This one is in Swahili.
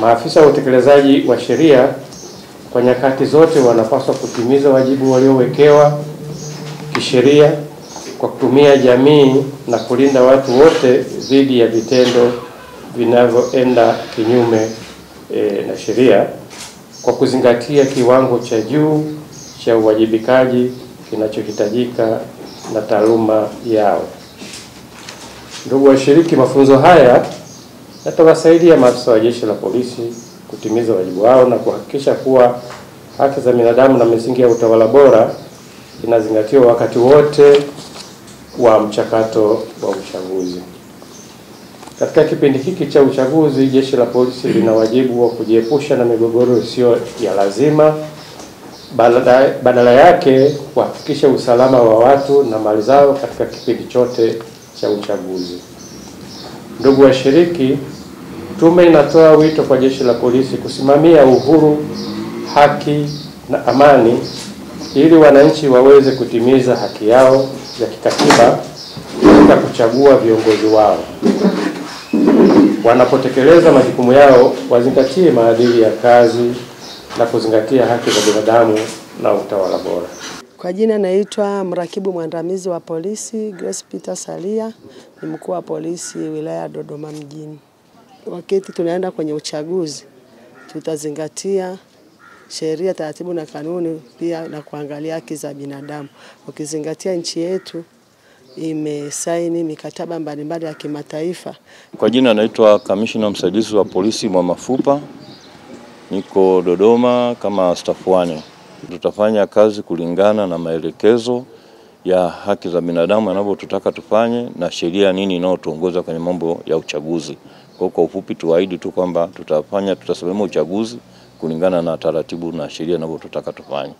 Maafisa wa utekelezaji wa sheria kwa nyakati zote wanapaswa kutimiza wajibu waliowekewa kisheria kwa kutumia jamii na kulinda watu wote dhidi ya vitendo vinavyoenda kinyume na sheria, kwa kuzingatia kiwango cha juu cha uwajibikaji kinachohitajika na taaluma yao. Ndugu washiriki, mafunzo haya yatawasaidia maafisa wa Jeshi la Polisi kutimiza wajibu wao na kuhakikisha kuwa haki za binadamu na misingi ya utawala bora inazingatiwa wakati wote wa mchakato wa uchaguzi. Katika kipindi hiki cha uchaguzi, Jeshi la Polisi lina wajibu wa kujiepusha na migogoro isiyo ya lazima, badala yake kuhakikisha usalama wa watu na mali zao katika kipindi chote cha uchaguzi. Ndugu washiriki, tume inatoa wito kwa Jeshi la Polisi kusimamia uhuru, haki na amani ili wananchi waweze kutimiza haki yao ya kikatiba katika kuchagua viongozi wao. Wanapotekeleza majukumu yao, wazingatie maadili ya kazi na kuzingatia haki za binadamu na utawala bora. Kwa jina naitwa mrakibu mwandamizi wa polisi Grace Peter Salia, ni mkuu wa polisi wilaya Dodoma mjini. Wakati tunaenda kwenye uchaguzi, tutazingatia sheria, taratibu na kanuni, pia na kuangalia haki za binadamu. Ukizingatia nchi yetu imesaini mikataba mbalimbali ya kimataifa. Kwa jina naitwa Kamishna msaidizi wa polisi Mwamafupa, niko Dodoma kama staff 1. Tutafanya kazi kulingana na maelekezo ya haki za binadamu yanavyotutaka tufanye na sheria nini inayotuongoza kwenye mambo ya uchaguzi. Kwa ufupi tuahidi tu kwamba tutasimamia uchaguzi kulingana na taratibu na sheria inavyotutaka tufanye.